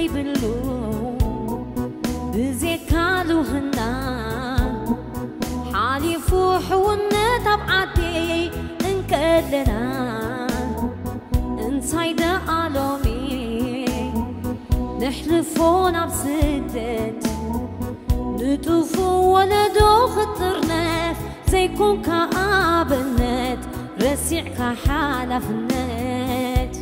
ይብሉ ብዜካ ልውህና ሓሊፉ ሕውነት ኣብ ዓዲ እንከለና እንታይ ደኣ ሎሚ ንሕልፎ ናብ ስደት ንጡፉ ወለዶ ክጥርነፍ ዘይኮንካ ኣብነት ረሲዕካ ሓላፍነት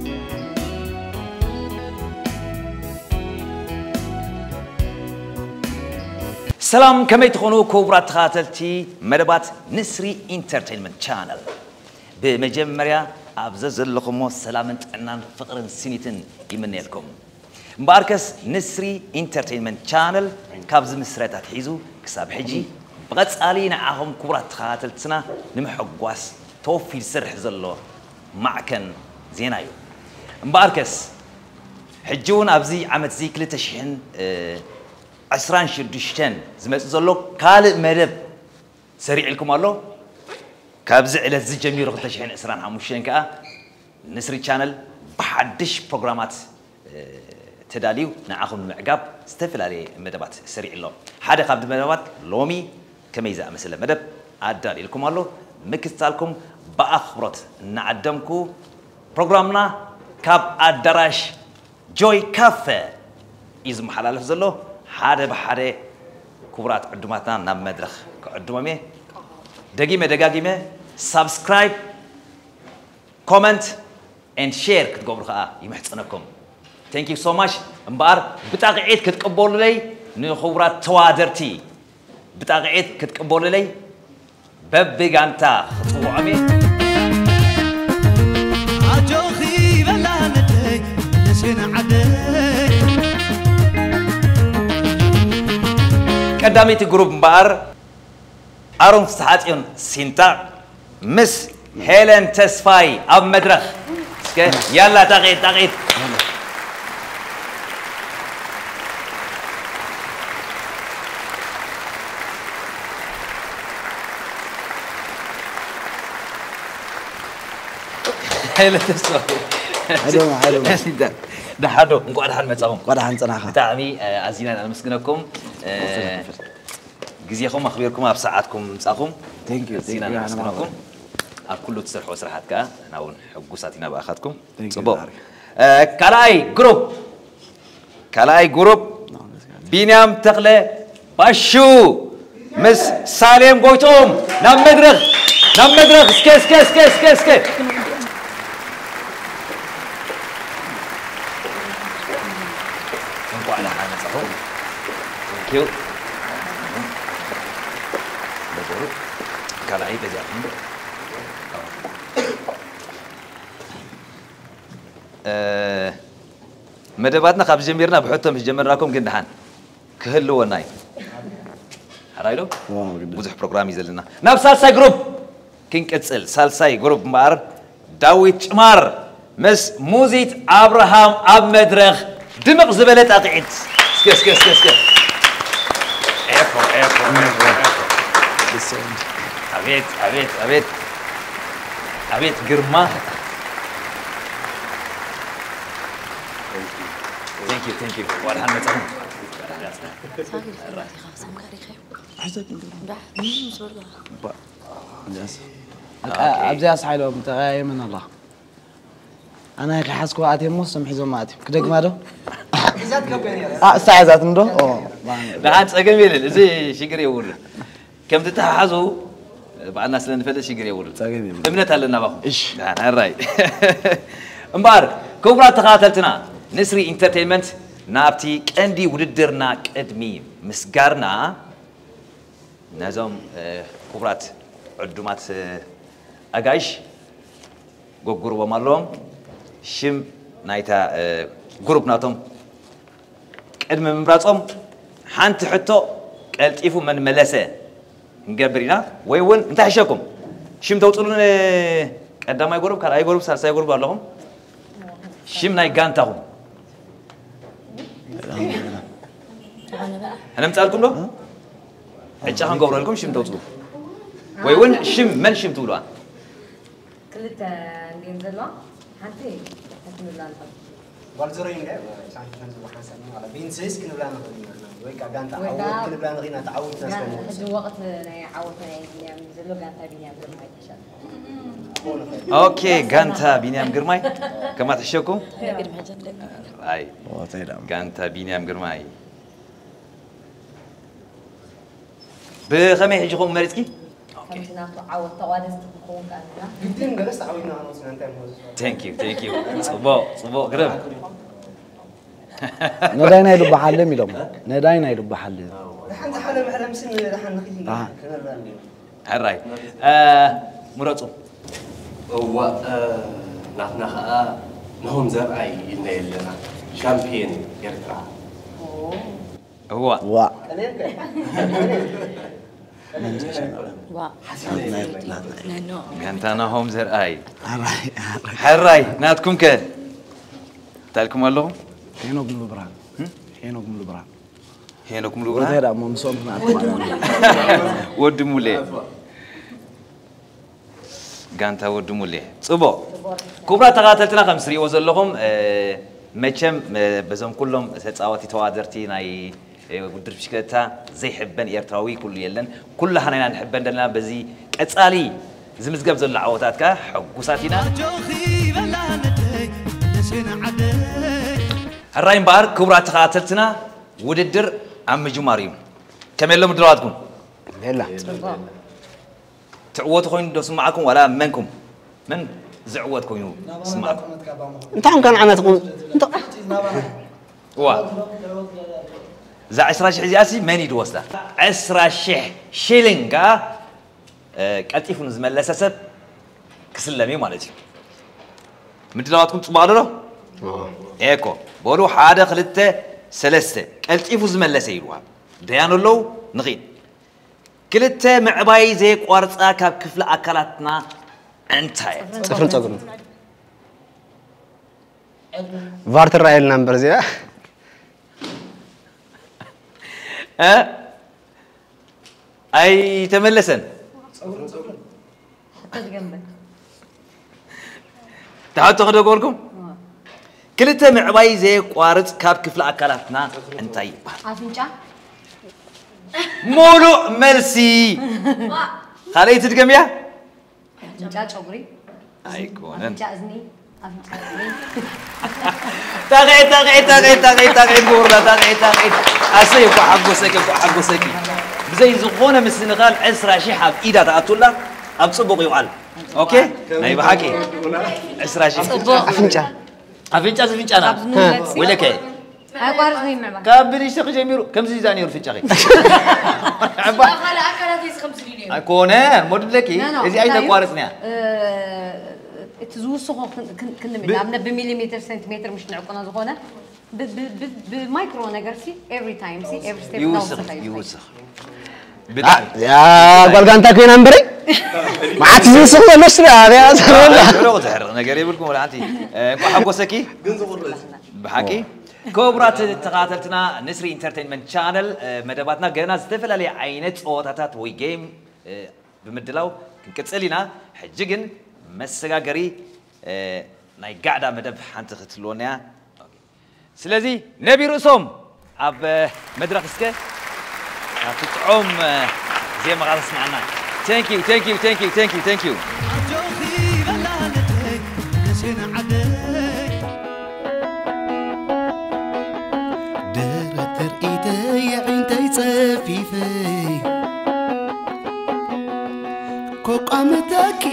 ሰላም ከመይ ትኾኑ ክቡራት ተኸታተልቲ መደባት ንስሪ ኢንተርቴይንመንት ቻነል። ብመጀመርያ ኣብ ዘዘለኹሞ ሰላምን ጥዕናን ፍቕርን ስኒትን ይምነየልኩም። እምበኣርከስ ንስሪ ኢንተርቴይንመንት ቻነል ካብ ዝምስረት ኣትሒዙ ክሳብ ሕጂ ብቐጻሊ ንዓኹም ክቡራት ተኸታተልትና ንምሕጓስ ተወፊሩ ዝሰርሕ ዘሎ ማዕከን ዜና እዩ። እምበኣርከስ ሕጂ እውን ኣብዚ ዓመት እዚ ክልተ ሽሕን ዕስራን ሽዱሽተን ዝመጽእ ዘሎ ካልእ መደብ ሰሪዕልኩም ኣሎ። ካብዚ ዕለት እዚ ጀሚሩ ክልተ ሽሕን ዕስራን ሓሙሽተን ከኣ ንስሪ ቻነል ብሓድሽ ፕሮግራማት ተዳልዩ ንዓኹም ንምዕጋብ ዝተፈላለየ መደባት ሰሪዑ ኣሎ። ሓደ ካብዚ መደባት ሎሚ ከመይ ዝኣመሰለ መደብ ኣዳልዩልኩም ኣሎ ምክትታልኩም ብኣኽብሮት እናዓደምኩ ፕሮግራምና ካብ ኣዳራሽ ጆይ ካፈ እዩ ዝመሓላለፍ ዘሎ። ሓደ ብሓደ ክቡራት ዕዱማትና ናብ መድረኽ ክዕድሞም እየ። ደጊመ ደጋጊመ ሳብስክራይብ፣ ኮመንት ኤንድ ሼር ክትገብሩ ከዓ ይምሕፀነኩም። Thank you so much። እምበኣር ብጣቕዒት ክትቅበሉለይ ንክቡራት ተዋደርቲ ብጣቕዒት ክትቅበሉለይ በብጋንታ ክፅውዖም እየ። ኣጆኺ በላ ነደይ ንስን ዓደይ ቀዳመይቲ ግሩፕ እምበኣር ኣሮን ፍስሓፅዮን ሲንጣ ምስ ሄለን ተስፋይ ኣብ መድረኽ እስከ ያላ ጣቂት ጣቂት ሄለን ተስፋይ ሓደማ ሓደማ ደሓዶ እንኳዕ ደሓን መጻኹም እንኳዕ ደሓን ጸናኻ ብጣዕሚ ኣዚና ነመስግነኩም ግዜኹም ኣኽቢርኩም ኣብ ሰዓትኩም ምምጻኹም Thank you, thank ኣዚና you፣ ነመስግነኩም ኣብ ኩሉ ትሰርሕዎ ስራሓት ከኣ ንሕና እውን ሕጉሳት ኢና ብኣኻትኩም Thank you፣ ጽቡቕ ዛሪ። ካልኣይ ግሩፕ ካልኣይ ግሩፕ ቢንያም ተኽለ ባሹ ምስ ሳሌም ጎይትኦም ናብ መድረኽ ናብ መድረኽ እስከ እስከ እስከ እስከ እስከ እንኳዕ ደሓን መጻኹም። Thank you። ደጎሩ ካልኣይ በዚኣኹም መደባትና ካብ ጀሚርና ብሕቶ ምስ ጀመርናኩም ግን ደሓን ክህልወና እዩ። ሓራይ ዶ? ብዙሕ ፕሮግራም እዩ ዘለና። ናብ ሳልሳይ ግሩፕ ክንቅጽል። ሳልሳይ ግሩፕ እምበኣር ዳዊት ጭማር ምስ ሙዚት ኣብርሃም ኣብ መድረኽ ድምቕ ዝበለ ጣቕዒት። እስከ እስከ እስከ እስከ። ኤኮ ኤኮ ኤኮ ኤኮ። ኣቤት ኣቤት ኣቤት ኣቤት ግርማ። Thank you, thank you. ዋድሓን መጻኹም። ኣብዚኣ ስሓ ኢሎም ተቐያየመን ኣላ ኣነ ከሓዝኩ ኣትየ እሞ እሶም ሒዞም ኣትዮም ክደግማ ዶ እሳ ሒዛት እንዶ ደሓን ጸገም የለን እዚ ሽግር የብሉን ከም ትተሓሓዙ ብኣና ስለ ንፈልጥ ሽግር የብሉን ጸገም የብሉን እምነት ኣለና ባኹም እሺ ደሓን ሕራይ እምበኣር ክቡራት ተኸታተልትና ንስሪ ኢንተርቴይንመንት ናብቲ ቀንዲ ውድድርና ቅድሚ ምስጋርና ነዞም ክቡራት ዕዱማት ኣጋይሽ ጎጉርቦም ኣለዎም ሽም ናይታ ግሩፕ ናቶም ቅድሚ ምምራፆም ሓንቲ ሕቶ ቀልጢፉ መን መለሰ ክንገብር ኢና ወይ እውን እንታይ ሕሸኩም ሽም ተውፅሉ ቀዳማይ ጎሩብ ካልኣይ ጎሩብ ሳልሳይ ጎሩብ ኣለኹም ሽም ናይ ጋንታኹም ሕነምፃልኩም ዶ ዕጫ ክንገብረልኩም ሽም ተውፅኡ ወይ እውን ሽም መን ሽም ትብሉዋ ክልተ እንዲን ዘለዋ ሓንቲ ሕትምላ ንኸል ጓል ዘሮይ እንደ ሻምፒዮን ዝብሎ ሓንሳብ ነው ማለት ቢንስስ ክንብላ ንኽእል ኢና። ወይ ከዓ ጋንታ ወይ ከዓ ዓወት ክንብላ ንኽእል ኢና። ተዓዊትና ጋንታ ስለሞ ሕጂ ወቕት ናይ ዓወት ናይ ቢንያም ዘሎ ጋንታ ቢንያም ግርማ ይተሻል። ኦኬ፣ ጋንታ ቢንያም ግርማይ ከማ ትሕሸኩም። ኣይ፣ ጋንታ ቢንያም ግርማይ። ብኸመይ ሕጂ ኹም መሪጽኪ? ከምቲ ናቱ ዓወት ተቋደስቲ ክንኸውን ከኣልና ግድን ገለስ ተዓዊትና ክንወስና እንታይ ምህዞ? Thank you, thank you. ጽቡቕ፣ ጽቡቕ፣ ግርም። ነዳይ ናይ ልባ ሓልም ኢሎም ነዳይ ናይ ልባ ሓልም ሓንቲ ሓደ መሕለምሲ ንደሓን ንኽእል ኣሃ። ከነርዳ እንዲዩ። ሕራይ ምረፁ። እዋ ናትና ከዓ ናሆም ዘርኣይ ኢልና የለና ሻምፒየን ኤርትራ እዋ ዋ ጋንታ ናሆም ዘርኣይ ሕራይ ናትኩም ከ ታልኩም ኣለኹም ሄኖክ ሙሉ ብርሃን ሄኖክ ሙሉ ብርሃን ሄኖክ ሙሉ ወደ ብርሃን ዳ ሞምሶም ናት ወዲ ሙሌ ጋንታ ወዲ ሙሌ ጽቡቕ ክቡራት ተኸታተልትና ከም ትሪእዎ ዘለኹም እ፣ መቸም እ፣ በዞም ኩሎም ተፃወቲ ተዋደርቲ ናይ እ፣ ውድድር ብሽክለታ ዘይሕበን ኤርትራዊ ኩሉ የለን ኩላህና ኢና ንሕበን ዘለና በዚ ቀፃሊ ዝምዝገብ ዘሎ ዓወታት ከዓ ሕጉሳት ኢና ሕራይ እምበኣር ክቡራት ተኸታተልትና ውድድር ኣብ ምጅማር እዩ ከመይ ኣሎ ምድላዋትኩም ቤላ ትዕወቱ ኮይኑ ዶ ስማዓኩም ዋላ መንኩም መን ዝዕወት ኮይኑ ስማዓኩም እንታይ ከም ዓመትኩም ዋ እዛ ዕስራ ሽሕ እዚኣሲ መን እዩ ድወስዳ ዕስራ ሽሕ ሽሊንግ ከዓ ቀልጢፉ ንዝመለሰ ሰብ ክስለም እዩ ማለት እዩ ምድላዋትኩም ፅቡቅ ኣሎ ዶ ኤኮ በሉ ሓደ ክልተ ሰለስተ ቀልጢፉ ዝመለሰ ይልዋ ደያኑ ኣለዉ ንኽድ ክልተ ምዕባይ ዘየቋርፃ ካብ ክፍሊ ኣካላትና እንታይ ፅፍርን ፀጉርን ቫር ትረኣየልና እምበር እዚኣ ኣይተመለሰን ተዝገንበ ተሓቶ ክደግመልኩም ክልተ ምዕባይ ዘየቋርፅ ካብ ክፍሊ ኣካላትና እንታይ ይበሃል ኣፍንጫ ሙሉእ መልሲ ካልኣይቲ ድገምያ ኣፍንጫ ጨጉሪ ኣይኮነን ኣፍንጫ እዝኒ ኣፍንጫ እዝኒ ታቂዒት ታቂዒት ታቂዒት ታቂዒት ታቂዒት ክቡርና ታቂዒት ታቂዒት ኣሰይ እኳ ሓጎሰኪ እኳ ሓጎሰኪ ብዘይ ዝኾነ ምስንኻል ዕስራ ሺሕ ኣብ ኢዳ ትኣቱላ ኣብ ፅቡቕ ይውዓል ኦኬ ናይ ብሓቂ ዕስራ ሺሕ ኣፍንጫ ኣፍንጫ ዝፍንጫና ወለከ ኣቋርጽ ይምዕባ ካብ ብንእሽተኺ ጀሚሩ ከምዚ እዛ ነይሩ ፍንጫኺ ካልእ ኣካላት እዚ ከምዚ ኢሉ እዩ ኣይኮነ ሞድብለኪ No, no, እዚኣ እንታይ እዩ? ኣይተቋርፅንያ እቲ ዝውስኾ ክንምድ ኣብነት ብሚሊሜትር ሴንቲሜትር ምሽ ንዕቁኖ ዝኾነ ብማይክሮ ነገር ሲ ኤቭሪ ታይም ሲ ኤቭሪ ስቴፕ ይውስኽ እናወሰኸ እዩ ይውስኽ ብጣዕሚ ያ ጓል ጋንታ ኮይና እምበረይ መዓት ዝውስኽ ዘሎ ስለ ኣብያ ዘረላ ሮ ዘሕርቕ ነገር የብልኩም ወላ ሓንቲ እንኳ ሓጎሰኪ ብሓቂ ክቡራት ተኸታተልትና ንስሪ ኢንተርቴንመንት ቻነል መደባትና ገና ዝተፈላለየ ዓይነት ፀወታታት ወይ ጌም ብምድላው ክንቅፅል ኢና ሕጂ ግን መሰጋገሪ ናይ ጋዕዳ መደብ ሓንቲ ክትህልወና እያ ስለዚ ነቢ ርእሶም ኣብ መድረኽ እስከ ኣብቲ ጥዑም ዜማኻ ተስማዕና Thank you, thank you, thank you, thank you, thank you. ደረት ትርኢተይ ኣዒንተይ ጸፊፈይ ኮቋምተኪ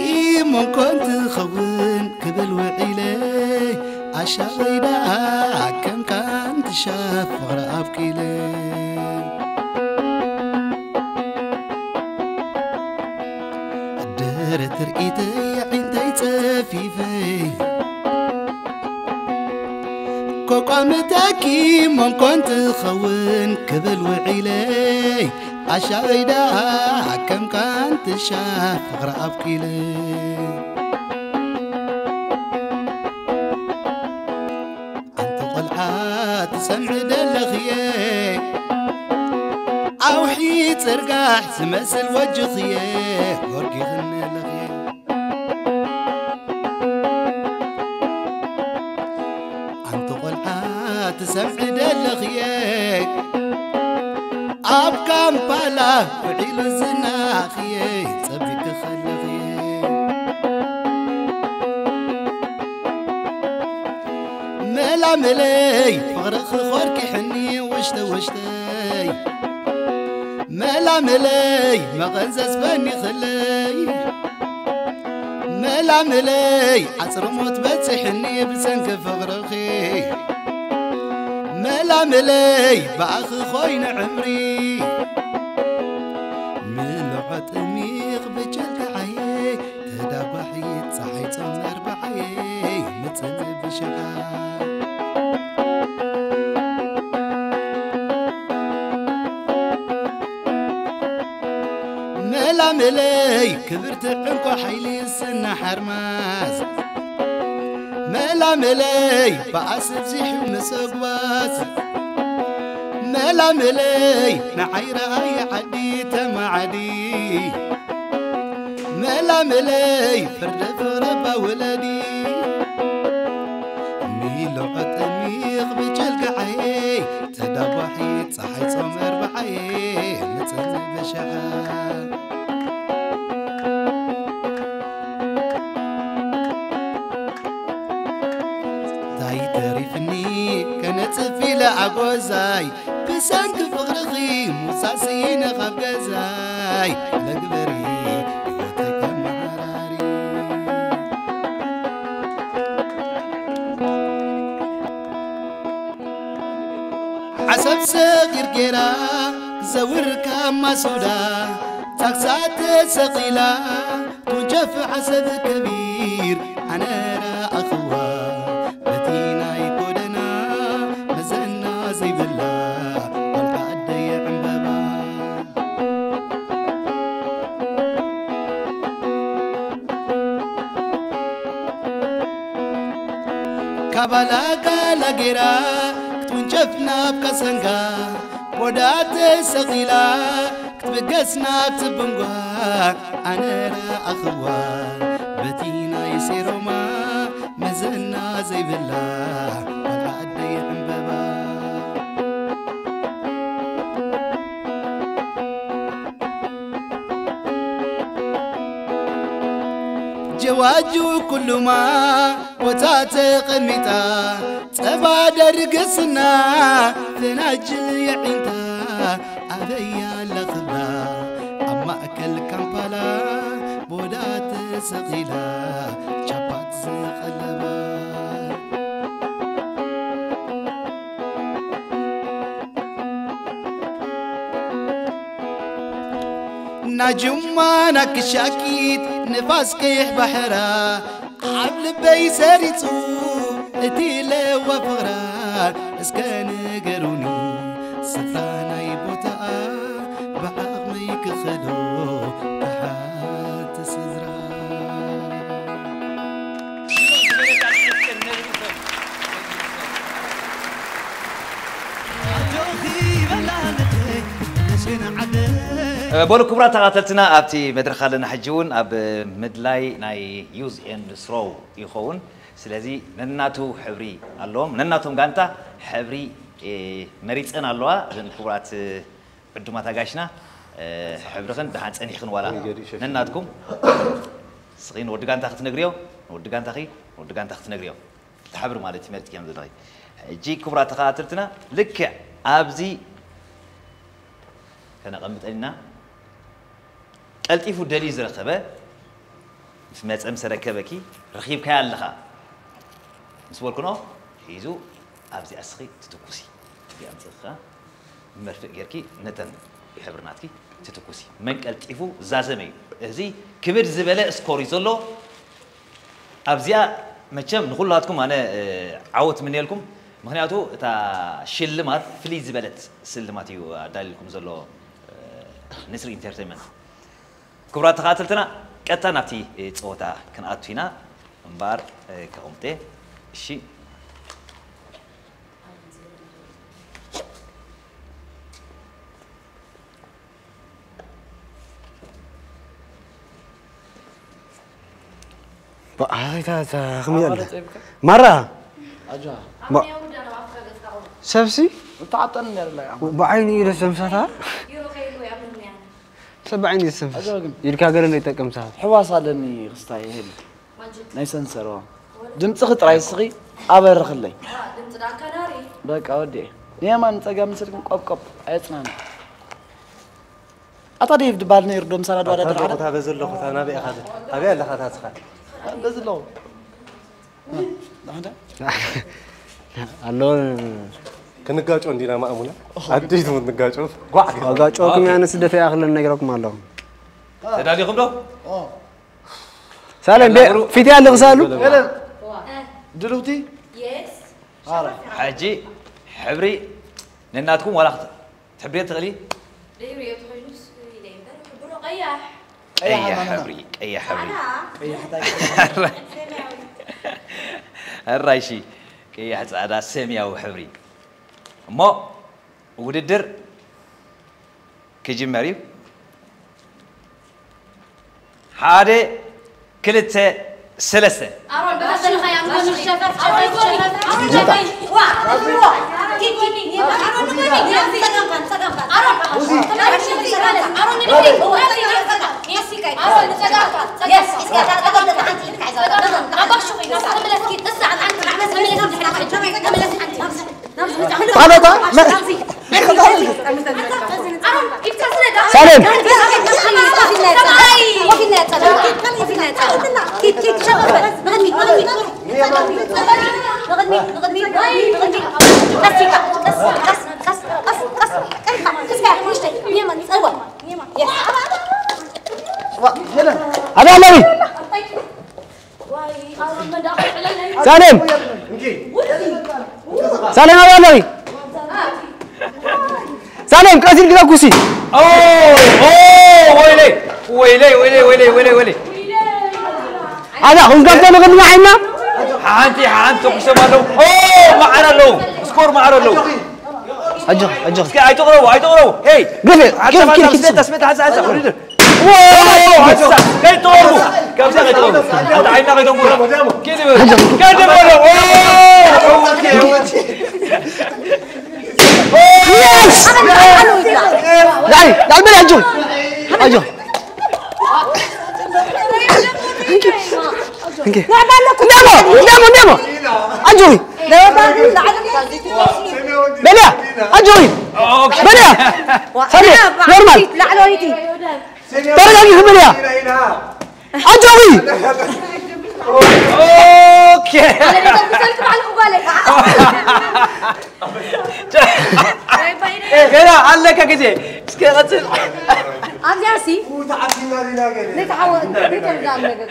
መንኮን ትኸውን ክብል ውዒለ ኣሻበይ ደኣ ከም ካንትሻ ፍቕሪ ኣብቂለ ደረት ትርኢተይ ኣዒንተይ ጸፊፈይ ኮቋምተኪ መንኮን ትኸውን ክብል ውዒለ ኣሻበይ ደኣ ከም ካንትሻ ፍቕሪ ኣብቂለ ኣንቲ ቆልዓ ትሰምዒ ደለኽየ ኣውሒ ጽርጋሕ ዝመስል ወጅኽየ ጎርጊኽኒ ኣለኽየ ትሰምዒ ደለኽየ ኣብ ካምፓላ ውዒሉ ዝናኽየ ጸቢቂ ኸለኽየ መላመለይ ፍቕርኺ ኾርኪሕኒ ውሽጢ ውሽጠይ መላመለይ መቐንዘዝ ፈኒኽለይ መላመለይ ዓፅሪ ሞት በፂሕኒ ብሰንኪ ፍቕርኺ መላመለይ ብኣኺ ኾይኑ ዕምሪ ምልዖ ጥሚቕ ብጨልጋዓየ ተዳጓሒ ፀሓይ ፆም ኣርባዓየ ምፅን ብሸዓ መላመለይ ክብርቲ ዕንቋ ሓይሊ ስና ሓርማዝ መላመለይ ብኣሰብ ዚሑ ምሰጓዝ መላመለይ ንዓይ ረኣየ ዓዲ ተማዓዲ መላመለይ ፍርደ ፍቕረባ ወለዲ ሚሎ ጠሚቕ ብጨልጋዓይ ተዳጓሒ ፀሓይ ጾም ኣርባዓይ ምፅን ብሸዓ ታይ ተሪፍኒ ከነፅፍ ኢለ ኣጎዛይ ብሰንኪ ፍቕርኺ ሙሳ ስኢነ ካብ ገዛይ ለግበሪ ህይወተይ ከመዓራሪ ዓሰብ ሰጊር ጌራ ክዘውር ካብ ማሱዳ ታክሳ ተሰቒላ ቱንቸፍ ዓሰብ ከቢር ኣነ ረኣኽዋ በቲ ናይ ጎደና መዘና ዘይብላ ቆልዓ ኣደይ ዕምበባ ካባላ ጋላ ጌራ ክትውንጨፍ ናብ ካሳንጋ ቦዳ ተሰቒላ ክትብገስ ናብ ትብንጓ ኣነ ረኣኽዋ በቲ ናይ ሴሮማ መዘና ዘይብላ ቆልዓ ኣደይ ዕምበባ ጀዋጁ ኩሉማ ቦታ ተቐሚጣ ጸባ ደርግስና ተናጅል የዒንታ ኣበይ ኣላ ክብራ ኣብ ማእከል ካምፓላ ቦዳ ተሰቒላ ቻፓት ዝቐለባ ናጅማ ናክሻኪት ንፋስ ቀይሕ ባሕራ ኣብ ልበይ ሰሪጹ እቲ ለዋ ፍቕራ እስከ ንገሩኒ ስፍራ ናይ ቦታኣ ብዓቕመይ ክኸዶ ክሓቲ ስድራ በሉ ክቡራት ተኸታተልትና ኣብቲ መድረኽ ኣለና ሕጂ እውን ኣብ ምድላይ ናይ use and throw ይኸውን ስለዚ ነናቱ ሕብሪ ኣለዎም ነናቶም ጋንታ ሕብሪ መሪፀን ኣለዋ እዘን ክቡራት ዕዱማት ኣጋይሽና ሕብርኽን ደሓን ፀኒሕኽን ዋላ ነናትኩም ስኺ ንወዲ ጋንታ ክትነግርዮ ንወዲ ጋንታኺ ንወዲ ጋንታ ክትነግርዮ ትሓብር ማለት እዩ መርፅክዮም ዘለኺ ሕጂ ክቡራት ተኸታተልትና ልክዕ ኣብዚ ከነቐምጠን ኢና ቀልጢፉ ደልዩ ዝረኸበ ምስ መፀ ምስ ረከበኪ ረኺብካያ ኣለኻ ምስ በልኩኖ ሒዙ ኣብዚኣ እስኺ ትትኩሲ እዚኣ ምፅእኻ መርፍእ ጌርኪ ነተን ሕብሪ ናትኪ ትትኩሲ መን ቀልጢፉ ዛዘመ እዩ እዚ ክብድ ዝበለ ስኮር እዩ ዘሎ ኣብዚኣ መቸም ንኩላትኩም ኣነ ዓወት ምንየልኩም ምክንያቱ እታ ሽልማት ፍልይ ዝበለት ስልማት እዩ ኣዳልልኩም ዘሎ ንስሪ ኢንተርቴንመንት ክቡራት ተኸታተልትና ቀጥታ ናብቲ ፀወታ ክንኣቱ ኢና እምበኣር ከቕምጤ እሺ ማራ ሰብሲ ተዓጠን ነርላ ብዓይኒ እዩ ደሰምሳታ ሰብ ብዓይኒ ይሰምስ ኢድካ ገለ እንዳይጠቀም ሰብ ሕዋስ ኣለኒ ክስታይ ይህል ናይ ሰንሰሮ ድምፅኺ ጥራይ እስኺ ኣበርኽለይ በቃ ወዲኤ ንየማን ፀጋም ስልክን ቆብቆብ ኣየፅናና ኣታ ዴቭ ድባል ነይሩ ዶ ምሳና ድዋዳ ድሓደ ቦታ በዚ ኣለኹ እታ ናበይ ኢኻ ኣበይ ኣለኻ እታ ስኻ በዚ ኣለኹ ዳሕዳ ኣሎ ክንጋጮ እንዲና ማእሙና ኣዲቱ ንጋጮ ጓዕ ጋጮኩም ያነ ስደት ያክልን ነግረኩም ኣለኹ ተዳሊኹም ዶ ሳሌም ፊት ያለህ ሳሉ ድልውቲ ሕጂ ሕብሪ ነናትኩም ዋላ ክትሕብሪ ትኽእሊ ቀይሕ ሕብሪ ቀይሕ ሕብሪ ሕራይሺ ቀይሕ ፃዕዳ ሰማያዊ ሕብሪ እሞ ውድድር ክጅመር እዩ ሓደ ክልተ ሰለስተ ኣሮን በታ ዘለኻያ ንጎኒ ሸፈፍ ሸፈፍ ሸፈፍ ሸፈፍ ዋ ዋ ኪድ ኪድ ኪድ ኣሮን ንጎኒ ጸጋምካ ጸጋምካ ኣሮን ኣሮን ንጎኒ ኣሮን ንጎኒ ኣሮን ንጸጋምካ የስ እስከ ጸጋምካ ጸጋምካ ኣባሹኺ ናብታ ተመለስኪ እዛ ሓንቲ ተመለስ ሓንቲ ሳሌም ኣዳለዊ ሳሌም ሳሌም ኣበይ ኣለኺ? ሳሌም ቀስ ኢልኪ ተኩሲ። ኦ ኦ ወይለይ ወይለይ ወይለይ ወይለይ ወይለይ ወይለይ ኣዛ ኹም ጋብቶ ንቕድሚ ዓይና ሓንቲ ሓንቲ ተኩሶም ኣለዉ። ኦ ማዕረ ኣለዉ። ስኮር ማዕረ ኣለዉ። ኣጆ ኣጆ እስኪ ኣይትቕረቡ ኣይትቕረቡ። ሄይ ግፍ ግፍ ግፍ ግፍ ግፍ ከይትወርዱ ካብዛ ከይትወርዱ ኣታ ዓይና ከይተንጉራ ከይትበሉ ዳይ ዳልበል ኣጆ ኣጆ እንዴሞ እንዴሞ እንዴሞ ኣጆ በልያ ኣጆ በልያ ሳሌ ኖርማል ተረጋጊ ክብል እያ ኣጆኺ ኦኬ ገና ኣለካ ግዜ እስከ ቀፅል ኣብዚኣ ሲ ነቲ ሓወ ነቲ ተርዛም ነገር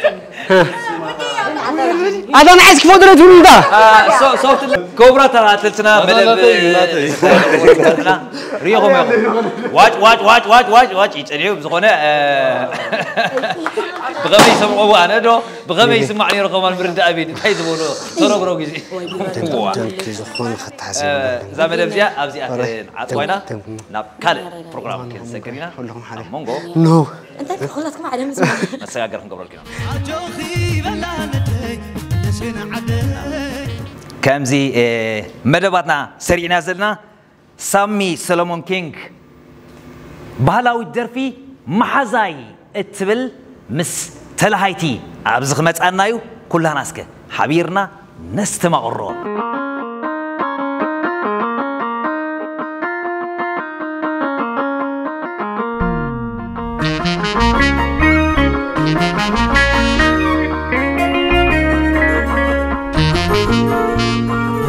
ኣታ ንዓይስ ክፈጥረ ትብሉ እንዳ ክቡራት ተኸታተልትና መደብ ሪኢኹም ኢኹም ዋጭ ዋጭ ዋጭ ዋጭ ዋጭ ዋጭ ይፀንሑ ብዝኾነ ብኸመይ ይሰምዕዎ ኣነ ዶ ብኸመይ ይስማዕ ነይሩ ከማን ምርዳእ ቤት እንታይ ዝበሎ ተረግሮ ግዜ ዝኾነ እዛ መደብ እዚኣ ኣብዚኣ ክንዓፅዋ ኢና ናብ ካልእ ፕሮግራም ክንሰግር ኢና ኣብ መንጎ እንታይ ኩላትኩም ሓደ ምስ መሰጋገር ክንገብረልኩም ኢና ከምዚ መደባትና ሰሪዕና ዘለና ሳሚ ሰሎሞን ኪንግ ባህላዊት ደርፊ መሓዛይ እትብል ምስ ተላሃይቲ ኣብዚ ክመፃና እዩ ኩላና እስከ ሓቢርና ነስተማቕሮ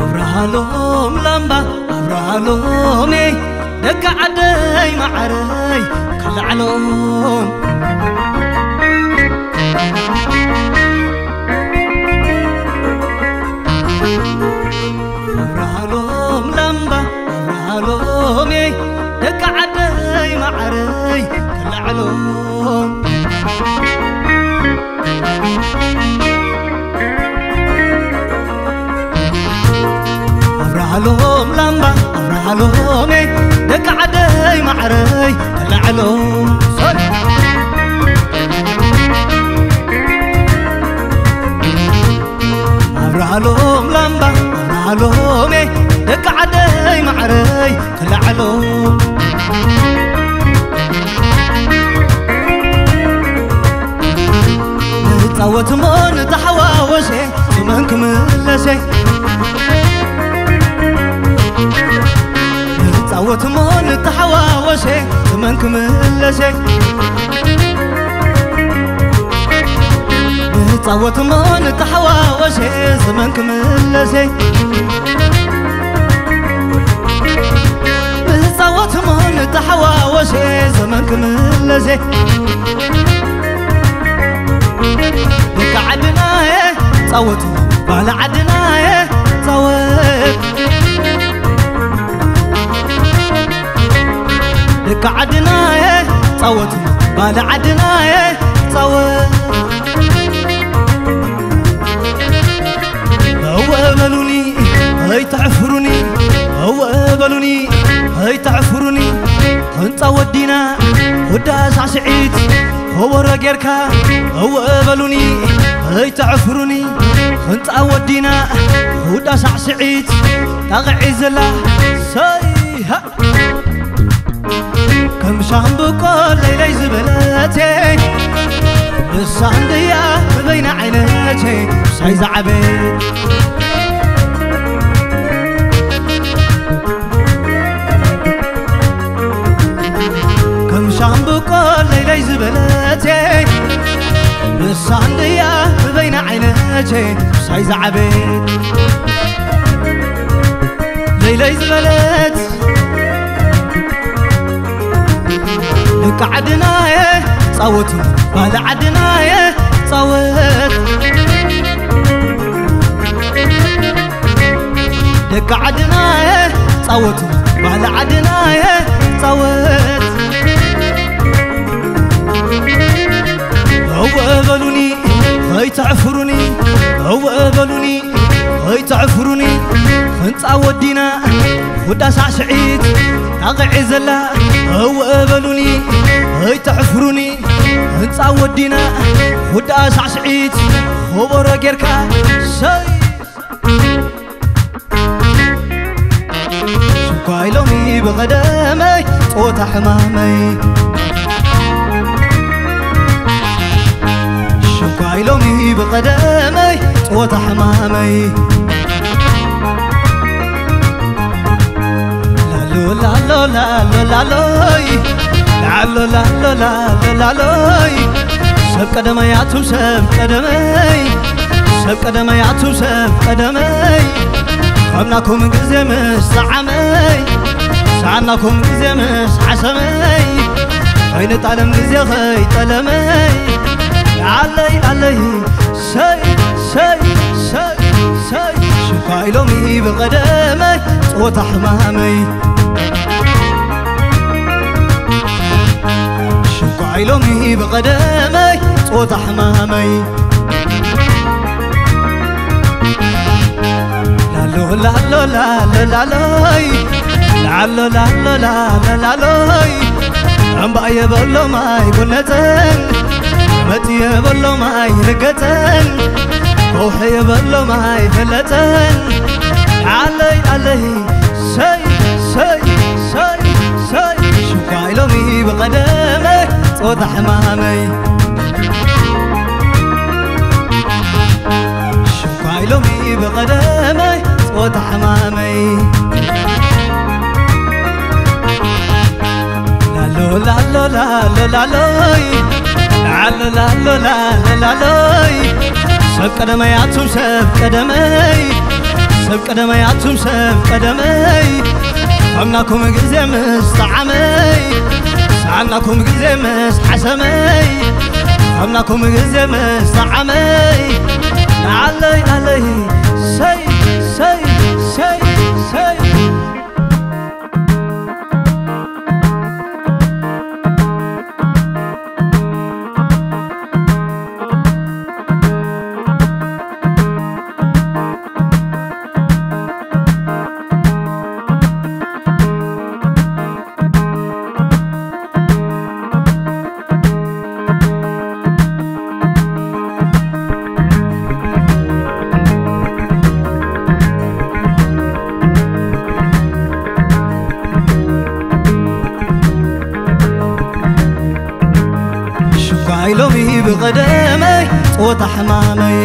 ኣብርሃሎም ላምባ ኣብርሃሎም ደቂ ዓደይ ማዓረይ ክልዓሎም ኣብርሃሎም ላምባ ኣብርሃሎም ደቂ ዓደይ ማዓረይ ክልዓሎም ኣብርሃሎም ላምባ ኣብርሃሎሜ ደቂ ዓደይ ማዕረይ ተላዕሎም ኣብርሃሎም ላምባ ኣብርሃሎሜ ደቂ ዓደይ ንጻወት እሞ ንተሓዋወሰ፣ ዘመን ክምለሰ። ንጻወት እሞ ንተሓዋወሰ፣ ዘመን ክምለሰ። ንጻወት እሞ ንተሓዋወሰ፣ ዘመን ክምለሰ። ንጻወት እሞ ንተሓዋወሰ፣ ዘመን ክምለሰ። ደቂ ዓድናየ ጻወቱ፣ ባህሊ ዓድናየ ጻወት። ደቂ ዓድናየ ጻወቱ፣ ባህሊ ዓድናየ ጻወት። እወ በሉኒ ኣይተዕፍሩኒ፣ እወ በሉኒ ኣይተዕፍሩኒ። ህንጻ ወዲና ውዳ ሳዕስዒት ከበሮ ጌርካ፣ እወ በሉኒ ኣይተዕፍሩኒ። ህንጻ ወዲና ውዳ ሳዕስዒት ጣቕዒ ዘላ ሰይ ሃ። ከም ሻምብቆ ለይለይ ዝበለተይ፣ ንሳ እንድያ በይና ዓይነተይ ምሳይ ዝዓበየት። ከም ሻምብቆ ለይለይ ዝበለተይ፣ ንሳ እንድያ በይና ዓይነተይ ምሳይ ዝዓበየት። ለይለይ ዝበለት ደቂ ዓድናየ ጻወቱ፣ ባህሊ ዓድናየ ጻወት። ደቂ ዓድናየ ጻወቱ፣ ባህሊ ዓድናየ ጻወት። እወ በሉኒ ኣይተዕፍሩኒ፣ እወ በሉኒ ኣይተዕፍሩኒ። ህንጻ ወዲና ውዳ ሳዕስዒት ጣቕዒ ዘላ፣ እወ በሉኒ ኣይተዕፍሩኒ። ህንጻ ወዲና ውዳ ሳዕስዒት ከበሮ ጌርካ ሰይ። ሽኳይ ሎሚ ብቐደመይ ጾታ ሕማመይ፣ ሽኳይ ሎሚ ብቐደመይ ጾታ ሕማመይ። ላሎ ላሎ ላሎ ላሎይ፣ ላሎ ላሎ ላሎ ላሎይ። ሰብ ቀደመይ ኣቱም ሰብ ቀደመይ፣ ሰብ ቀደመይ ኣቱም ሰብ ቀደመይ። ከምናኩም ግዜ ምስ ሰዓመይ፣ ሰዓናኩም ግዜ ምስ ዓሰመይ፣ ከይንጣለም ግዜ ከይጠለመይ። ኣለይ ኣለይ ሰይ ሰይ ሰይ ሰይ። ሽኳይ ሎሚ ብቐደመይ ጾታ ሕማመይ፣ ሽኳይ ሎሚ ብቐደመይ ጾታ ሕማመይ። ላሎ ላሎ ላሎ ላሎይ፣ ላሎ ላሎ ላሎ ላሎይ። እምባ የበሎም ኣይጎነጸን፣ መጽ የበሎም ኣይርገጸን፣ ከውሒ የበሎም ኣይፈለጠን። ኣለይ ኣለይ ሰይ ሰይ ሰይ ሰይ። ሽኳይ ሎሚ ብቐደመይ ጾታ ሕማመይ፣ ሽኳይ ሎሚ ብቐደመይ ጾታ ሕማመይ። ላሎ ላሎ ላሎ ላሎይ፣ ላሎ ላሎ ላሎ ላሎይ። ሰብ ቀደመይ ኣቱም ሰብ ቀደመይ፣ ሰብ ቀደመይ ኣቱም ሰብ ቀደመይ። ከምናኩም ግዜ ምስ ጠዓመይ፣ ሰዓናኩም ግዜ ምስ ዓሰመይ፣ ከምናኩም ግዜ ምስ ጠዓመይ። ኣለይ ኣለይ ሰይ ሰይ ሰይ ሰይ። ሽንኳይ ሎሚ ብቐደመይ ጸወታ ሕማመይ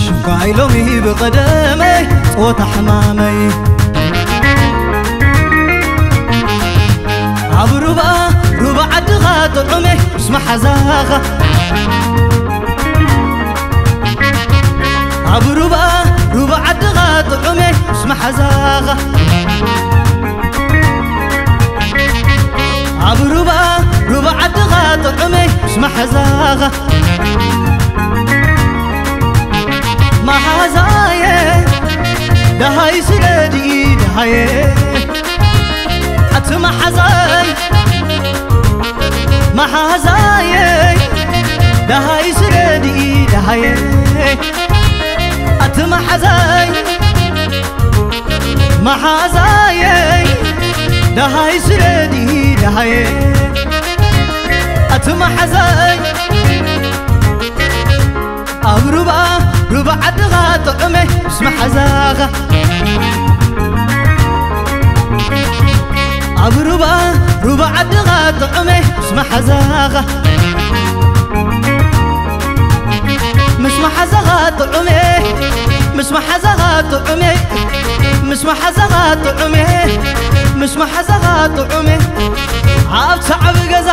ሽንኳይ ሎሚ ብቐደመይ ጸወታ ሕማመይ ኣብ ሩባ ሩባ ዓድኻ ጥዑመይ ምስ መሓዛኻ ኣብ ሩባ ሩባ ዓድኻ ጥዑመይ ምስ መሓዛኻ ኣብ ሩባ ሩባ ዓድኻ ጥዑመይ ምስ መሓዛኻ መሓዛየ ደሃይ ስለዲ ደሃየ ኣቲ መሓዛይ መሓዛየ ደሃይ ስለዲ ደሃየ ኣቲ መሓዛይ መሓዛየ ደሃይ ስለዲ ደሃየ ኣቲ መሓዛይ ኣብ ሩባ ሩባ ዓድኻ ጥዑመ ምስ መሓዛኻ ኣብ ሩባ ሩባ ዓድኻ ጥዑመ ምስ መሓዛኻ ምስ መሓዛኻ ጥዑመ ምስ መሓዛኻ ጥዑመ ምስ መሓዛኻ ጥዑመ ምስ መሓዛኻ ጥዑመ ኣብ ሰዓብ ገዛ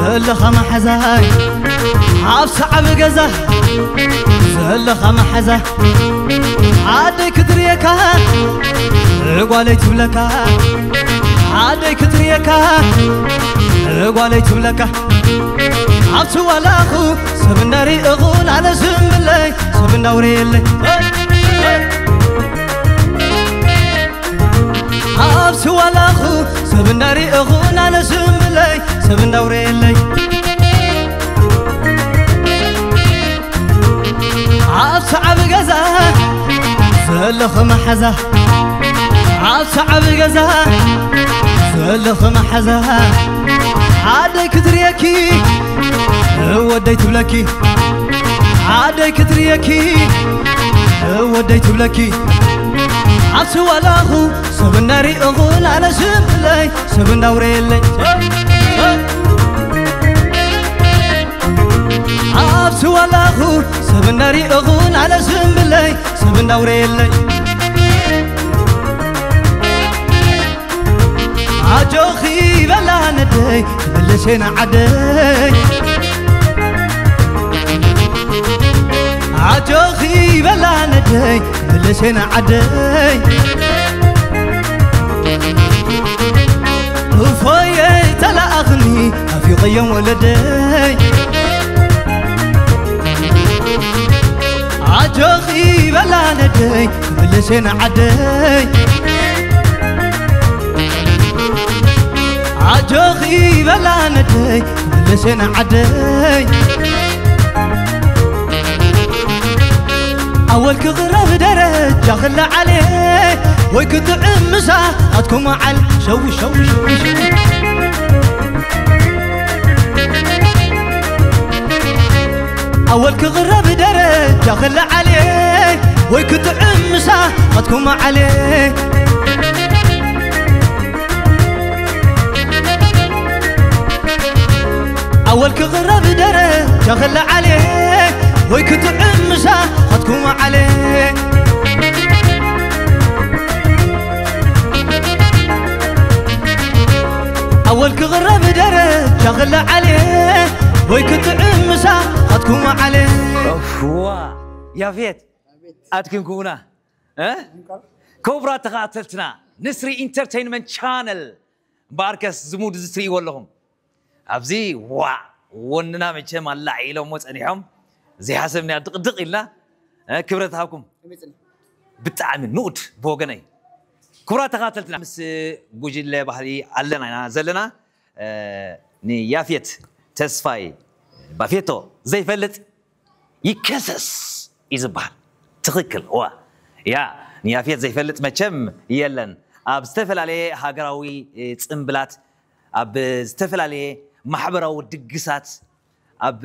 ዘለኻ መሓዛይ ኣብ ሰዓብ ገዛ ዘለኻ መሓዛ ዓደይ ክትርየካ ጓለይ ትብለካ ዓደይ ክትርየካ ጓለይ ትብለካ ኣብቲ ዋላኹ ሰብ እንዳሪእኹ ኣነ ዝምለይ ሰብ እንዳውረየለይ ኣብቲ ዋላኹ ሰብ እንዳሪእኹ ኣነ ዝምለይ ሰብ እንዳውረየለይ ኣብ ሰዓብ ገዛ ዘለኹ መሓዛ ኣብ ሰዓብ ገዛ ዘለኹ መሓዛ ዓደይ ክትርየኪ ወደይ ትብለኪ ዓደይ ክትርየኪ ወደይ ትብለኪ ኣብቲ ዋላኹ ሰብ እናሪእኹ ኣነ ዝምለይ ሰብ እንዳውረየለይ ኣብቲ ዋላኹ ሰብ እናሪእኹ ኣነ ዝምለይ ሰብ እንዳውረየለይ ኣጆኺ በላ ነደይ ክምልሴ ንዓደይ ኣጆኺ በላ ነደይ ክምልሴ ንዓደይ እፎየ ተላኣኽኒ ኣፊቐዮም ወለደይ ኣጆኺ በላ ነደይ ክምልሴ ንዓደይ ኣጆኺ በላ ነደይ ክምልሴ ንዓደይ ኣወል ክቕረብ ደረጃ ክለዓለ ወይ ክጥዕም ምሳኻትኩም ዓል ሸው ሸው ሸው ሸው ኣወል ክቕረብ ደረጃ ክለዓለ ወይ ክጥዕም ምሳኻትኩም ዓለ ኣወል ክቕረብ ደረጃ ክለዓለ ወይ ክጥዕም ምሳኻትኩም ዓለ ኣወል ክቕረብ ደረጃ ክለዓለ ወይ ክጥዕም ምሳኻትኩም ዓለ ዋ ያፌት ኣድክንኩና እ? ክቡራት ተኸታተልትና ንስሪ ኢንተርቴይንመንት ቻነል እምበኣርከስ ዝሙድ እዚ ትርእይዎ ኣለኹም ኣብዚ ዋዕ ወንና መቸም ኣላዒሎሞ ጸኒሖም ዘይሓሰብናያ ድቕድቕ ኢልና እ፣ ክብረት ሃብኩም ብጣዕሚ ንኡድ ብወገነይ ክቡራት ተኸታተልትና ምስ ጉጅለ ባህሊ ኣለና ኢና ዘለና እ፣ ንያፌት ተስፋይ ባፌቶ ዘይፈልጥ ይከሰስ እዩ ዝበሃል ትኽክል ዋ ያ ንያፌት ዘይፈልጥ መቸም የለን ኣብ ዝተፈላለየ ሃገራዊ እ፣ ጽምብላት ኣብ ዝተፈላለየ ማሕበራዊ ድግሳት ኣብ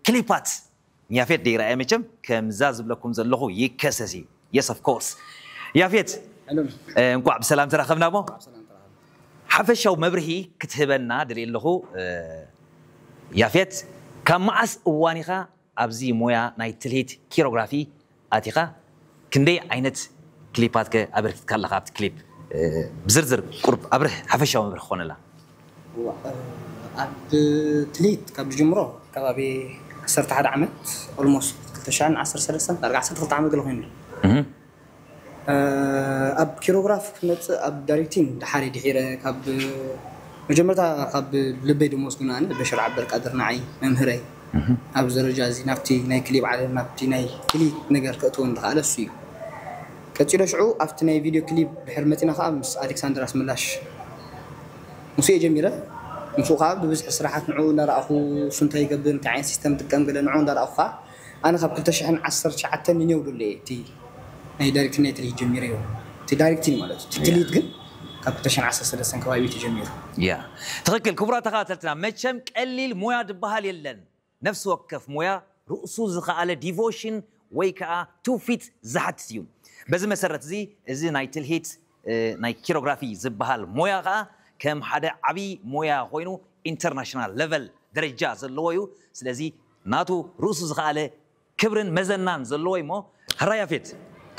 ክሊፓት ንያፌት ደይረኣየ መቸም ከምዛ ዝብለኩም ዘለኹ ይከሰስ እዩ yes of course ያፌት እ፣ እንቋዕ ብሰላም ተራኸብና ሞ ሓፈሻዊ መብርሂ ክትህበና ደልየ ኣለኹ። ያፌት፣ ካብ መዓስ እዋን ኢኻ ኣብዚ ሞያ ናይ ትልሂት ኪሮግራፊ ኣቲኻ? ክንደይ ዓይነት ክሊፓትከ ኣበርኪትካ ኣለኻ ኣብቲ ክሊፕ? ብዝርዝር ቁርብ ኣብርህ ሓፈሻዊ መብርሂ ክኾነላ። ኣብ ትልሂት ካብ ዝጅምሮ ከባቢ ዓሰርተ ሓደ ዓመት፣ ኦልሞስት ክልተ ሽሕን ዓሰርተ ሰለስተን ዳርጋ ዓሰርተ ክልተ ዓመት ገለ ኮይኑ። ኣብ ኪሮግራፍ ክመፅእ ኣብ ዳይሬክቲንግ ድሓር ድሒረ ካብ መጀመርታ ካብ ልበይ ደሞዝ ግና ኣነ በሽር ዓብደልቃድር ንዓይ መምህረይ ኣብዚ ደረጃ እዚ ናብቲ ናይ ክሊፕ ዓለም ናብቲ ናይ ክሊፕ ነገር ከእትወን ዝኸኣለ እሱ እዩ። ቀፂሎ ሽዑ ኣብቲ ናይ ቪድዮ ክሊፕ ድሕር መፂና ከዓ ምስ ኣሌክሳንደር ኣስመላሽ ምስ እየ ጀሚረ። ምስኡ ከዓ ብብዝሒ ስራሓት ንዕኡ እንዳረኣኹ እሱ እንታይ ይገብር እንታይ ዓይነት ሲስተም ጥቀም ገለ ንዕኡ እንዳረኣኹ ከዓ ኣነ ካብ ክልተ ሽሕን ዓሰርተ ትሽዓተን ንኔው ዶሎ እየ እቲ ናይ ዳይሬክቲንግ ናይ ትልሂት ጀሚረ እዮ። እቲ ዳይሬክቲንግ ማለት እዩ። እቲ ትልሂት ግን ካብ ክልተ ሽሕን ዓሰርተ ሰለስተን ከባቢ እዩ ተጀሚሩ። ያ ትኽክል። ክቡራት ተኸታተልትና መቸም ቀሊል ሞያ ዝበሃል የለን። ነፍሲ ወከፍ ሞያ ርእሱ ዝኸኣለ ዲቮሽን ወይ ከዓ ትውፊት ዝሓትት እዩ። በዚ መሰረት እዚ እዚ ናይ ትልሂት ናይ ኪሮግራፊ ዝበሃል ሞያ ከዓ ከም ሓደ ዓብዪ ሞያ ኮይኑ ኢንተርናሽናል ለቨል ደረጃ ዘለዎ እዩ። ስለዚ ናቱ ርእሱ ዝኸኣለ ክብርን መዘናን ዘለዎ እዩ። እሞ ሕራይ ያፌት፣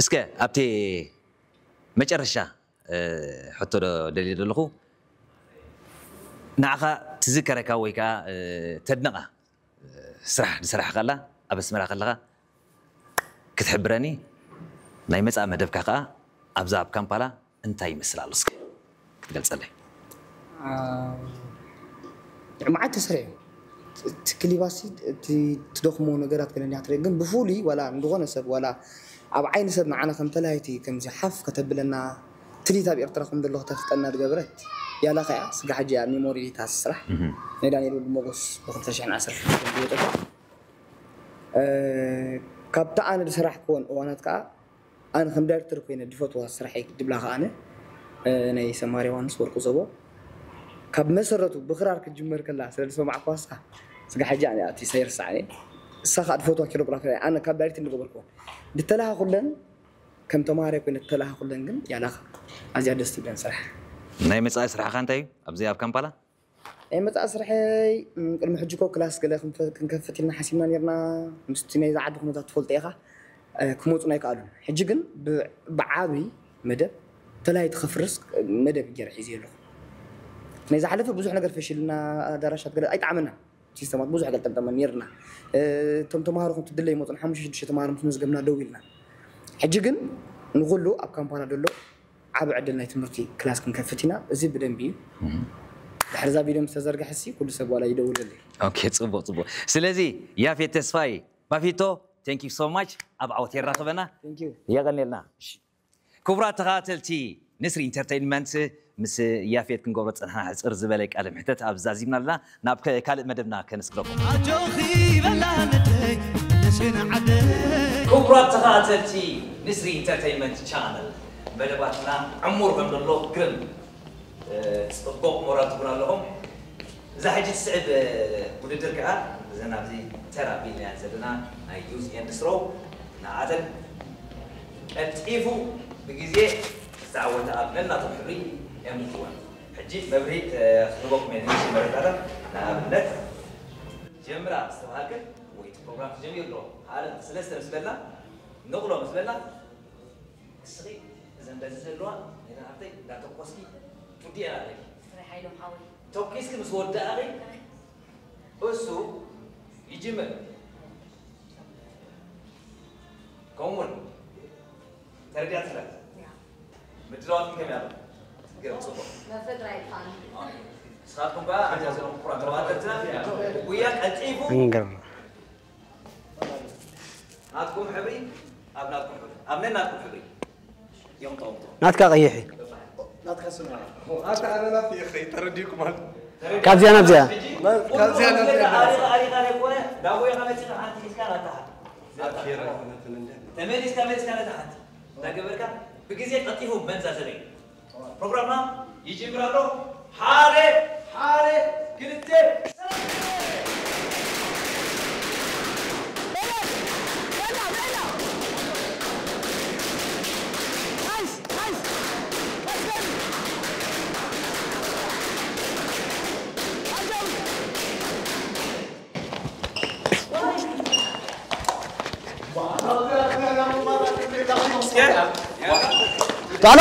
እስከ ኣብቲ መጨረሻ ሕቶ ደልየ ዘለኹ፣ ንዓኻ ትዝከረካ ወይ ከዓ ተድንቓ ስራሕ ዝሰራሕካላ ኣብ ኣስመራ ከለኻ ክትሕብረኒ፣ ናይ መጻኢ መደብካ ከኣ ኣብዛ ኣብ ካምፓላ እንታይ ይመስል ኣሎ እስከ ክትገልጸለይ? መዓት ተሰሪሑ እቲ ክሊባሲ እቲ ትደኽሞ ነገራት ገለ እንዲያ ትርኢ ግን ብፍሉይ ዋላ ንዝኾነ ሰብ ዋላ ኣብ ዓይኒ ሰብ ንዓና ከም ተላሃይቲ ከምዚ ሓፍ ከተብለና ትሊት ኣብ ኤርትራ ከም ዘሎ ከተፍልጠና ዝገበረት ያላ ከያ ስጋ ሕጂ እያ ሜሞሪ እታ ስራሕ ናይ ዳንኤል ወዲ ሞጎስ ብ ክልተ ሽሕን ዓሰርተ ክልተን ዝወፀት ካብቲ ኣነ ዝሰራሕክዎን እዋናት ከዓ ኣነ ከም ዳይሬክተር ኮይነ ዝፈትዋ ስራሕ እየ ድብላ ከዓ ኣነ ናይ ሰማር ዮሃንስ ወርቁ ዘቦ ካብ መሰረቱ ብክራር ክትጅመር ከላ ስለ ዝሰማዕክዋ ንሳ ስጋ ሕጂ ኣነ ኣቲ ሰይርስዓኒ እሳ ከዓ ዝፈትዋ ኪሮግራፈር እያ ኣነ ካብ ዳይሬክት ዝገበርክዎ ድተላሃኩለን ከም ተማሃራይ ኮይነ ተላሃኩለን ግን ያላኻ ኣዝያ ደስ ትብለን ስራሕ ናይ መጻኢ ስራሕኻ እንታይ እዩ ኣብዚ ኣብ ካምፓላ ናይ መጻኢ ስርሐይ ቅድሚ ሕጂ ኮ ክላስ ገለ ክንከፍት ኢልና ሓሲብና ነርና ምስቲ ናይዚ ዓዲ ኩነታት ትፈልጦ ኢኻ ክመፁ ናይ ከኣሉን ሕጂ ግን ብዓብይ መደብ ተላይት ከፍርስ መደብ ገይረ ሒዘ ኣለኹ ናይ ዝሓለፈ ብዙሕ ነገር ፈሽልና ኣዳራሻት ገለ ኣይጠዓመና ሲስተማት ብዙሕ ገልጠምጠመን ነርና እቶም ተማሃሮ ከም ትድለ ይመፁን ሓሙሽተ ሽዱሽተ ተማሃሮ ምስ መዝገብና ደው ኢልና ሕጂ ግን ንኩሉ ኣብ ካምፓላ ዘሎ ዓቢ ዕድል ናይ ትምህርቲ ክላስ ክንከፍት ኢና። እዚ ብደንቢ እዩ። ድሕሪ እዛ ቪድዮ ምስ ተዘርግሐ ሲ ኩሉ ሰብ ዋላ ይደውለለይ። ኦኬ ጽቡቅ ጽቡቅ። ስለዚ ያፌት ተስፋይ ባፊቶ thank you so much ኣብ ዓወት የራኽበና። የቀንየልና። ክቡራት ተኸታተልቲ ንስሪ ኢንተርቴይንመንት ምስ ያፌት ክንገብሮ ዝጸናሕና ሕጽር ዝበለ ቃለ ምሕተት ኣብዚ ዛዚምና ኣለና። ናብ ካልእ መደብና ከነስግረኩም። ኣጆኺ በላ ነደይ መለስና ዓደይ። ክቡራት ተኸታተልቲ ንስሪ ኢንተርቴይንመንት ቻነል መደባትና ዕሙር ከም ዘሎ ግርም ጽቡቕ ሞራል ትብሉ ኣለኹም። እዛ ሕጂ ትስዕብ ውድድር ከኣ እዘን ኣብዚ ተራ ቢልናያን ዘለና ናይ ዩዝ ኤንድ ስሮ ንዓተን ቀልጢፉ ብግዜ ዝተዓወተ ኣብ ነናቶም ሕብሪ እዮም ዝኽወን። ሕጂ መብርሂ ክህበኩም እየ ንእሽቶ መረዳእታ። ንኣብነት ጀምራ ዝተባሃልክን ወይ እቲ ፕሮግራም ተጀሚሩ ኣሎ ሓደ ሰለስተ ምስ በልና ንቕሎ ምስ በልና እስኺ እዘን በዚ ዘለዋ ናይተን ሃብተይ እንዳተኮስኪ ትውድኤን ኣለኪ። ናይ ሓይሎም ሓወይ። ተኩስኪ ምስ ወዳእኺ እሱ ይጅምር። ከምኡውን ተረዲኣት ስለ ምድላዋት ከመይ ኣሎ? ገርም ጽቡቕ። መፈጥራ ይፋን። ንስኻትኩም ከኣ ኣጃዘሎም ኩራት ተባተትና ጉያ ቀልጢፉ እንገርም ናትኩም ሕብሪ ኣብ ናትኩም ሕብሪ ኣብ ናይ ናትኩም ሕብሪ እዮም ጠቕምቶ ናትካ ቀይሕ እዩ። ናትካ ስማ ኣታ ኣነ ናት እየ ኸይ ተረዲእኩም ኣሎ ካብዚኣ ናብዚኣ ካብዚኣ ናብዚኣ ኣሪኻ ኣሪኻ ዘይኮነ ዳቦ ኢኻ መፂኻ ሓንቲ ሒዝካ ናታ ሓንቲ ተመሊስካ መሊስካ ነታ ሓንቲ እንዳገበርካ ብግዜ ቀልጢፉ መንዛ ዘበይ ፕሮግራምና ይጅምር ኣሎ። ሓደ ሓደ ክልተ ጣሎ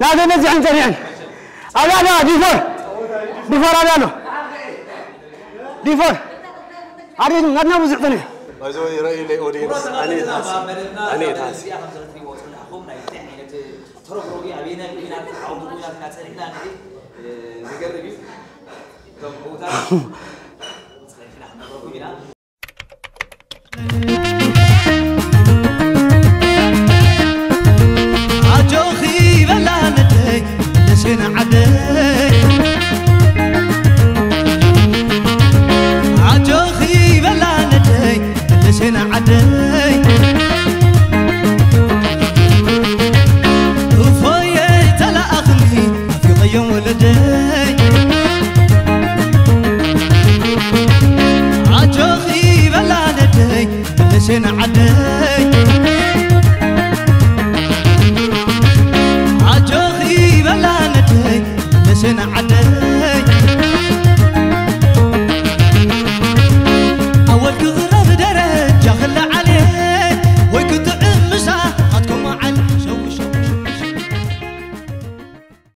ናዘ ነዚሐን ጸኒዐን ኣብያ ኣለዋ ዲፎር ዲፎር ኣብያ ኣሎ ዲፎር ኣቤት ናትና ብዙሕ ጸኒሐ By the way, Ray, the audience, I need us. I need us. ተረብረቡ ኣበየናይ ኩናት ዓውዲ ኩናት ኢና ጸኒሕና ንርኢ። እ፣ ዝገርም እዩ። እቶም ቦታታት ጸኒሕና ክንረብረቡ ኢና። ኣጆኺ በላ ነደይ፣ ተመለስና ዓደይ። ኣጆኺ በላ ነደይ፣ ተመለስና ዓደይ። እፎየ ተለኣኽኒ፣ ናፊቐዮም ወለደይ። ኣጆኺ በላ ነደይ፣ ተመለስና ዓደይ።